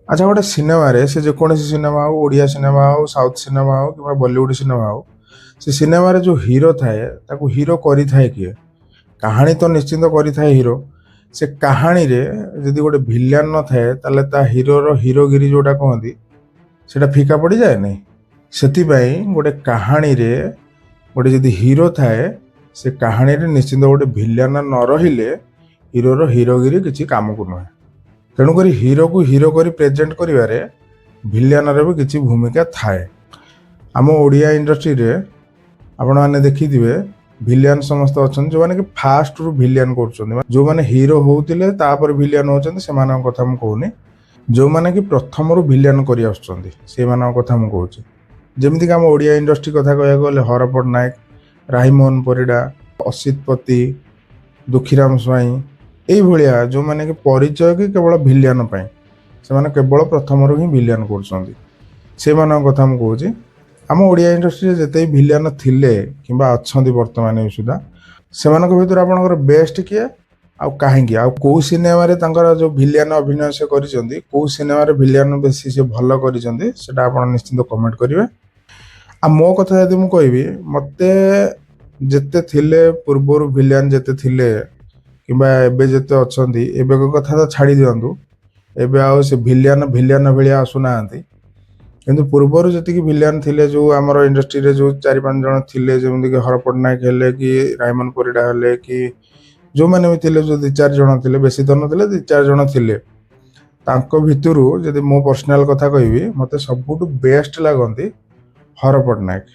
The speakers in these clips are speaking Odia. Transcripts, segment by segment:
ଆଚ୍ଛା, ଗୋଟେ ସିନେମାରେ, ସେ ଯେକୌଣସି ସିନେମା ହଉ, ଓଡ଼ିଆ ସିନେମା ହଉ, ସାଉଥ ସିନେମା ହଉ କିମ୍ବା ବଲିଉଡ଼ ସିନେମା ହଉ, ସେ ସିନେମାରେ ଯେଉଁ ହିରୋ ଥାଏ, ତାକୁ ହିରୋ କରିଥାଏ କିଏ? କାହାଣୀ ତ ନିଶ୍ଚିନ୍ତ କରିଥାଏ ହିରୋ। ସେ କାହାଣୀରେ ଯଦି ଗୋଟେ ଭିଲିଆନ ନଥାଏ, ତାହେଲେ ତା ହିରୋର ହିରୋଗିରି ଯେଉଁଟା କହନ୍ତି, ସେଇଟା ଫିକା ପଡ଼ିଯାଏନି? ସେଥିପାଇଁ ଗୋଟେ କାହାଣୀରେ ଗୋଟେ ଯଦି ହିରୋ ଥାଏ, ସେ କାହାଣୀରେ ନିଶ୍ଚିନ୍ତ ଗୋଟେ ଭିଲିଆନ ନ ରହିଲେ ହିରୋର ହିରୋଗିରି କିଛି କାମକୁ ନୁହେଁ। ତେଣୁକରି ହିରୋକୁ ହିରୋ କରି ପ୍ରେଜେଣ୍ଟ କରିବାରେ ଭିଲିଆନର ବି କିଛି ଭୂମିକା ଥାଏ। ଆମ ଓଡ଼ିଆ ଇଣ୍ଡଷ୍ଟ୍ରିରେ ଆପଣମାନେ ଦେଖିଥିବେ, ଭିଲିଆନ ସମସ୍ତେ ଅଛନ୍ତି, ଯେଉଁମାନେ କି ଫାଷ୍ଟରୁ ଭିଲିଆନ କରୁଛନ୍ତି। ଯେଉଁମାନେ ହିରୋ ହଉଥିଲେ, ତାପରେ ଭିଲିଆନ ହେଉଛନ୍ତି, ସେମାନଙ୍କ କଥା ମୁଁ କହୁନି। ଯେଉଁମାନେ କି ପ୍ରଥମରୁ ଭିଲିଆନ କରି ଆସୁଛନ୍ତି, ସେଇମାନଙ୍କ କଥା ମୁଁ କହୁଛି। ଯେମିତିକି ଆମ ଓଡ଼ିଆ ଇଣ୍ଡଷ୍ଟ୍ରି କଥା କହିବାକୁ ଗଲେ ହର ପଟ୍ଟନାୟକ, ରାଇମୋହନ ପରିଡ଼ା, ଅସିତ ପତି, ଦୁଃଖୀରାମ ସ୍ୱାଇଁ, ଏଇଭଳିଆ ଯେଉଁମାନେ କି ପରିଚୟ କି କେବଳ ଭିଲିଆନ ପାଇଁ, ସେମାନେ କେବଳ ପ୍ରଥମରୁ ହିଁ ଭିଲିଆନ କରୁଛନ୍ତି, ସେମାନଙ୍କ କଥା ମୁଁ କହୁଛି। ଆମ ଓଡ଼ିଆ ଇଣ୍ଡଷ୍ଟ୍ରିରେ ଯେତେ ବି ଭିଲିଆନ ଥିଲେ କିମ୍ବା ଅଛନ୍ତି ବର୍ତ୍ତମାନ ବି ସୁଦ୍ଧା, ସେମାନଙ୍କ ଭିତରୁ ଆପଣଙ୍କର ବେଷ୍ଟ କିଏ ଆଉ କାହିଁକି, ଆଉ କେଉଁ ସିନେମାରେ ତାଙ୍କର ଯେଉଁ ଭିଲିଆନ ଅଭିନୟ ସେ କରିଛନ୍ତି, କେଉଁ ସିନେମାରେ ଭିଲିଆନ ବେଶୀ ସେ ଭଲ କରିଛନ୍ତି, ସେଟା ଆପଣ ନିଶ୍ଚିନ୍ତ କମେଣ୍ଟ କରିବେ। ଆଉ ମୋ କଥା ଯଦି ମୁଁ କହିବି, ମୋତେ ଯେତେ ଥିଲେ ପୂର୍ବରୁ ଭିଲିଆନ ଯେତେ ଥିଲେ କିମ୍ବା ଏବେ ଯେତେ ଅଛନ୍ତି, ଏବେକ କଥା ତ ଛାଡ଼ି ଦିଅନ୍ତୁ, ଏବେ ଆଉ ସେ ଭିଲିଆନ ଭିଲିଆନ ଭଳିଆ ଆସୁନାହାନ୍ତି। କିନ୍ତୁ ପୂର୍ବରୁ ଯେତିକି ଭିଲିଆନ ଥିଲେ, ଯେଉଁ ଆମର ଇଣ୍ଡଷ୍ଟ୍ରିରେ ଯେଉଁ ଚାରି ପାଞ୍ଚ ଜଣ ଥିଲେ, ଯେମିତିକି ହର ପଟ୍ଟନାୟକ ହେଲେ କି ରାଇମୋହନ ପରିଡ଼ା ହେଲେ କି ଯେଉଁମାନେ ବି ଥିଲେ, ଯେଉଁ ଦୁଇ ଚାରି ଜଣ ଥିଲେ, ବେଶୀ ତ ନଥିଲେ, ଦୁଇ ଚାରି ଜଣ ଥିଲେ, ତାଙ୍କ ଭିତରୁ ଯଦି ମୋ ପର୍ସନାଲ କଥା କହିବି, ମୋତେ ସବୁଠୁ ବେଷ୍ଟ ଲାଗନ୍ତି ହର ପଟ୍ଟନାୟକ।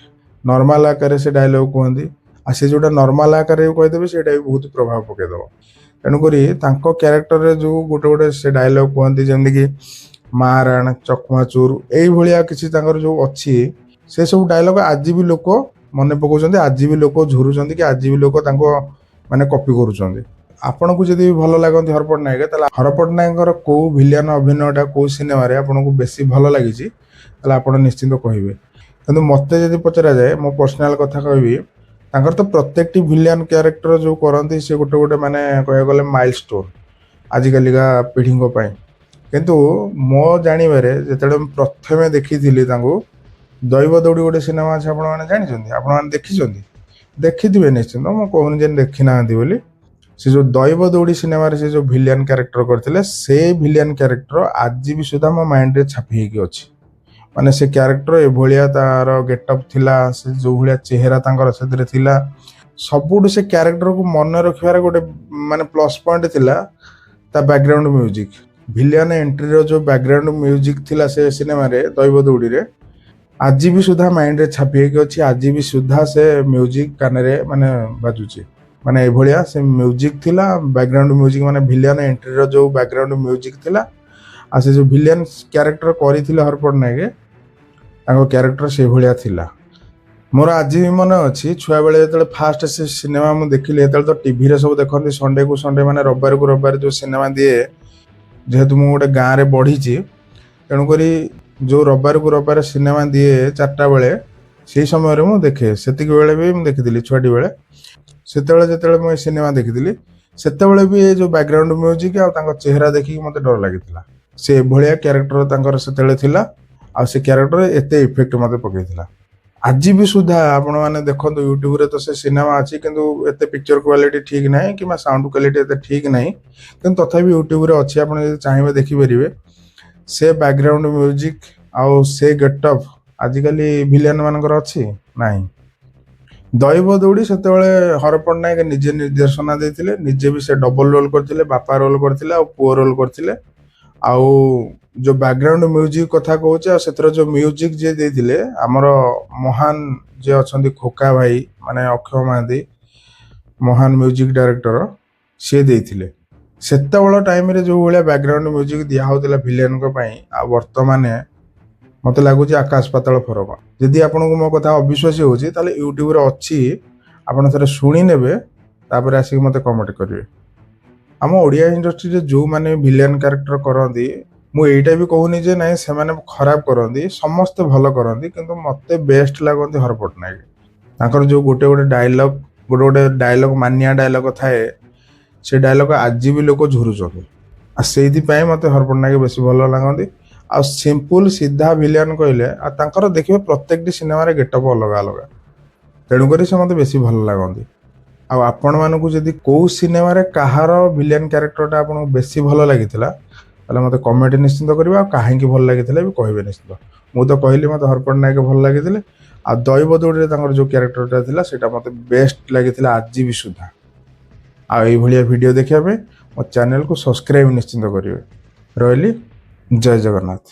ନର୍ମାଲ ଆକାରରେ ସେ ଡାଇଲଗ କୁହନ୍ତି, ଆଉ ସେ ଯେଉଁଟା ନର୍ମାଲ ଆକାରରେ ବି କହିଦେବେ, ସେଇଟା ବି ବହୁତ ପ୍ରଭାବ ପକାଇଦେବ। ତେଣୁକରି ତାଙ୍କ କ୍ୟାରେକ୍ଟରରେ ଯେଉଁ ଗୋଟେ ଗୋଟେ ସେ ଡାଇଲଗ କୁହନ୍ତି, ଯେମିତିକି ମାରାଣ, ଚକମାଚୁର, ଏଇଭଳିଆ କିଛି ତାଙ୍କର ଯେଉଁ ଅଛି, ସେ ସବୁ ଡାଇଲଗ ଆଜି ବି ଲୋକ ମନେ ପକାଉଛନ୍ତି, ଆଜି ବି ଲୋକ ଝୁରୁଛନ୍ତି କି ଆଜି ବି ଲୋକ ତାଙ୍କ ମାନେ କପି କରୁଛନ୍ତି। ଆପଣଙ୍କୁ ଯଦି ବି ଭଲ ଲାଗନ୍ତି ହର ପଟ୍ଟନାୟକ, ତାହେଲେ ହର ପଟ୍ଟନାୟକଙ୍କର କେଉଁ ଭିଲିଆନ ଅଭିନୟଟା କେଉଁ ସିନେମାରେ ଆପଣଙ୍କୁ ବେଶୀ ଭଲ ଲାଗିଛି, ତାହେଲେ ଆପଣ ନିଶ୍ଚିନ୍ତ କହିବେ। କିନ୍ତୁ ମୋତେ ଯଦି ପଚରାଯାଏ, ମୋ ପର୍ସନାଲ କଥା କହିବି, ତାଙ୍କର ତ ପ୍ରତ୍ୟେକଟି ଭିଲିଆନ କ୍ୟାରେକ୍ଟର ଯେଉଁ କରନ୍ତି, ସେ ଗୋଟେ ଗୋଟେ ମାନେ କହିବାକୁ ଗଲେ ମାଇଲ ଷ୍ଟୋନ୍ ଆଜିକାଲିକା ପିଢ଼ିଙ୍କ ପାଇଁ। କିନ୍ତୁ ମୋ ଜାଣିବାରେ, ଯେତେବେଳେ ମୁଁ ପ୍ରଥମେ ଦେଖିଥିଲି ତାଙ୍କୁ, ଦୈବ ଦୌଡ଼ି ଗୋଟେ ସିନେମା ଅଛି, ଆପଣମାନେ ଜାଣିଛନ୍ତି, ଆପଣମାନେ ଦେଖିଛନ୍ତି, ଦେଖିଥିବେ ନିଶ୍ଚିନ୍ତ, ମୁଁ କହୁନି ଯେ ଦେଖିନାହାନ୍ତି ବୋଲି। ସେ ଯେଉଁ ଦୈବ ଦୌଡ଼ି ସିନେମାରେ ସେ ଯେଉଁ ଭିଲିଆନ କ୍ୟାରେକ୍ଟର କରିଥିଲେ, ସେ ଭିଲିଆନ କ୍ୟାରେକ୍ଟର ଆଜି ବି ସୁଦ୍ଧା ମୋ ମାଇଣ୍ଡରେ ଛାପି ହେଇକି ଅଛି। ମାନେ ସେ କ୍ୟାରେକ୍ଟର ଏଭଳିଆ ତାର ଗେଟଅପ୍ ଥିଲା, ସେ ଯେଉଁ ଭଳିଆ ଚେହେରା ତାଙ୍କର ସେଥିରେ ଥିଲା, ସବୁଠୁ ସେ କ୍ୟାରେକ୍ଟରକୁ ମନେ ରଖିବାର ଗୋଟେ ମାନେ ପ୍ଲସ୍ ପଏଣ୍ଟ ଥିଲା ତା ବ୍ୟାକଗ୍ରାଉଣ୍ଡ ମ୍ୟୁଜିକ୍। ଭିଲିଆନ ଏଣ୍ଟ୍ରିର ଯେଉଁ ବ୍ୟାକଗ୍ରାଉଣ୍ଡ ମ୍ୟୁଜିକ୍ ଥିଲା ସେ ସିନେମାରେ, ଦୈବ ଦୌଡ଼ିରେ, ଆଜି ବି ସୁଦ୍ଧା ମାଇଣ୍ଡରେ ଛାପି ହେଇକି ଅଛି। ଆଜି ବି ସୁଦ୍ଧା ସେ ମ୍ୟୁଜିକ୍ କାନରେ ମାନେ ବାଜୁଛି। ମାନେ ଏଭଳିଆ ସେ ମ୍ୟୁଜିକ୍ ଥିଲା, ବ୍ୟାକଗ୍ରାଉଣ୍ଡ ମ୍ୟୁଜିକ୍, ମାନେ ଭିଲିଆନ ଏଣ୍ଟ୍ରିର ଯେଉଁ ବ୍ୟାକଗ୍ରାଉଣ୍ଡ ମ୍ୟୁଜିକ୍ ଥିଲା ଆଉ ସେ ଯେଉଁ ଭିଲିଆନ କ୍ୟାରେକ୍ଟର କରିଥିଲେ ହର ପଟ୍ଟନାୟକ, ତାଙ୍କ କ୍ୟାରେକ୍ଟର ସେଇଭଳିଆ ଥିଲା। ମୋର ଆଜି ବି ମନେ ଅଛି, ଛୁଆବେଳେ ଯେତେବେଳେ ଫାଷ୍ଟ ସେ ସିନେମା ମୁଁ ଦେଖିଲି, ସେତେବେଳେ ତ ଟିଭିରେ ସବୁ ଦେଖନ୍ତି ସଣ୍ଡେକୁ ସଣ୍ଡେ, ମାନେ ରବିବାରକୁ ରବିବାର ଯେଉଁ ସିନେମା ଦିଏ। ଯେହେତୁ ମୁଁ ଗୋଟେ ଗାଁରେ ବଢ଼ିଛି, ତେଣୁକରି ଯେଉଁ ରବିବାରକୁ ରବିବାର ସିନେମା ଦିଏ 4ଟା ବେଳେ, ସେଇ ସମୟରେ ମୁଁ ଦେଖେ। ସେତିକି ବେଳେ ବି ମୁଁ ଦେଖିଥିଲି ଛୁଆଟି ବେଳେ। ସେତେବେଳେ ଯେତେବେଳେ ମୁଁ ଏ ସିନେମା ଦେଖିଥିଲି, ସେତେବେଳେ ବି ଏ ଯେଉଁ ବ୍ୟାକଗ୍ରାଉଣ୍ଡ ମ୍ୟୁଜିକ୍ ଆଉ ତାଙ୍କ ଚେହେରା ଦେଖିକି ମୋତେ ଡର ଲାଗିଥିଲା। ସେ ଏଭଳିଆ କ୍ୟାରେକ୍ଟର ତାଙ୍କର ସେତେବେଳେ ଥିଲା ଆଉ ସେ କ୍ୟାରେକ୍ଟର ଏତେ ଇଫେକ୍ଟ ମୋତେ ପକେଇଥିଲା। ଆଜି ବି ସୁଦ୍ଧା ଆପଣମାନେ ଦେଖନ୍ତୁ, ୟୁଟ୍ୟୁବରେ ତ ସେ ସିନେମା ଅଛି, କିନ୍ତୁ ଏତେ ପିକ୍ଚର କ୍ୱାଲିଟି ଠିକ୍ ନାହିଁ କିମ୍ବା ସାଉଣ୍ଡ କ୍ୱାଲିଟି ଏତେ ଠିକ୍ ନାହିଁ, କିନ୍ତୁ ତଥାପି ୟୁଟ୍ୟୁବରେ ଅଛି, ଆପଣ ଯଦି ଚାହିଁବେ ଦେଖିପାରିବେ। ସେ ବ୍ୟାକଗ୍ରାଉଣ୍ଡ ମ୍ୟୁଜିକ୍ ଆଉ ସେ ଗେଟଅପ୍ ଆଜିକାଲି ଭିଲିଆନ ମାନଙ୍କର ଅଛି? ନାହିଁ। ଦୈବ ଦୌଡ଼ି ସେତେବେଳେ ହର ପଟ୍ଟନାୟକ ନିଜେ ନିର୍ଦ୍ଦେଶନା ଦେଇଥିଲେ, ନିଜେ ବି ସେ ଡବଲ ରୋଲ କରିଥିଲେ, ବାପା ରୋଲ କରିଥିଲେ ଆଉ ପୁଅ ରୋଲ କରିଥିଲେ। ଆଉ ଯେଉଁ ବ୍ୟାକଗ୍ରାଉଣ୍ଡ ମ୍ୟୁଜିକ୍ କଥା କହୁଛି, ଆଉ ସେଥିରେ ଯେଉଁ ମ୍ୟୁଜିକ୍ ଯିଏ ଦେଇଥିଲେ, ଆମର ମହାନ ଯିଏ ଅଛନ୍ତି ଖୋକା ଭାଇ, ମାନେ ଅକ୍ଷୟ ମହାନ୍ତି, ମହାନ ମ୍ୟୁଜିକ୍ ଡାଇରେକ୍ଟର, ସିଏ ଦେଇଥିଲେ। ସେତେବେଳ ଟାଇମରେ ଯେଉଁ ଭଳିଆ ବ୍ୟାକଗ୍ରାଉଣ୍ଡ ମ୍ୟୁଜିକ୍ ଦିଆ ହେଉଥିଲା ଭିଲିଆନଙ୍କ ପାଇଁ, ଆଉ ବର୍ତ୍ତମାନ ମୋତେ ଲାଗୁଛି ଆକାଶ ପାତାଳ ଫରକ। ଯଦି ଆପଣଙ୍କୁ ମୋ କଥା ଅବିଶ୍ୱାସୀ ହେଉଛି, ତାହେଲେ ୟୁଟ୍ୟୁବରେ ଅଛି, ଆପଣ ଥରେ ଶୁଣି ନେବେ, ତାପରେ ଆସିକି ମୋତେ କମେଣ୍ଟ କରିବେ। ଆମ ଓଡ଼ିଆ ଇଣ୍ଡଷ୍ଟ୍ରିରେ ଯେଉଁମାନେ ଭିଲିଆନ କ୍ୟାରେକ୍ଟର କରନ୍ତି, ମୁଁ ଏଇଟା ବି କହୁନି ଯେ ନାଇଁ ସେମାନେ ଖରାପ କରନ୍ତି, ସମସ୍ତେ ଭଲ କରନ୍ତି, କିନ୍ତୁ ମୋତେ ବେଷ୍ଟ ଲାଗନ୍ତି ହର ପଟ୍ଟନାୟକ। ତାଙ୍କର ଯେଉଁ ଗୋଟେ ଗୋଟେ ଡାଇଲଗ, ଗୋଟେ ଗୋଟେ ଡାଇଲଗ ମାନିଆ ଡାଇଲଗ ଥାଏ, ସେ ଡାଇଲଗ ଆଜି ବି ଲୋକ ଝୁରୁଛନ୍ତି। ଆଉ ସେଇଥିପାଇଁ ମୋତେ ହର ପଟ୍ଟନାୟକ ବେଶୀ ଭଲ ଲାଗନ୍ତି। ଆଉ ସିମ୍ପଲ ସିଧା ଭିଲିଆନ କହିଲେ, ଆଉ ତାଙ୍କର ଦେଖିବେ ପ୍ରତ୍ୟେକଟି ସିନେମାରେ ଗେଟଅପ୍ ଅଲଗା ଅଲଗା, ତେଣୁକରି ସେ ମୋତେ ବେଶୀ ଭଲ ଲାଗନ୍ତି। ଆଉ ଆପଣମାନଙ୍କୁ ଯଦି କେଉଁ ସିନେମାରେ କାହାର ଭିଲିଆନ କ୍ୟାରେକ୍ଟରଟା ଆପଣଙ୍କୁ ବେଶୀ ଭଲ ଲାଗିଥିଲା, ତାହେଲେ ମୋତେ କମେଣ୍ଟ ନିଶ୍ଚିନ୍ତ କରିବେ। ଆଉ କାହିଁକି ଭଲ ଲାଗିଥିଲା ବି କହିବେ ନିଶ୍ଚିନ୍ତ। ମୁଁ ତ କହିଲି, ମୋତେ ହରପଟ ନାୟକ ଭଲ ଲାଗିଥିଲେ। ଆଉ ଦଇବ ଦୌଡ଼ିରେ ତାଙ୍କର ଯେଉଁ କ୍ୟାରେକ୍ଟରଟା ଥିଲା, ସେଇଟା ମୋତେ ବେଷ୍ଟ ଲାଗିଥିଲା ଆଜି ବି ସୁଦ୍ଧା। ଆଉ ଏଇଭଳିଆ ଭିଡ଼ିଓ ଦେଖିବା ପାଇଁ ମୋ ଚ୍ୟାନେଲକୁ ସବସ୍କ୍ରାଇବ୍ ନିଶ୍ଚିନ୍ତ କରିବେ। ରହିଲି, ଜୟ ଜଗନ୍ନାଥ।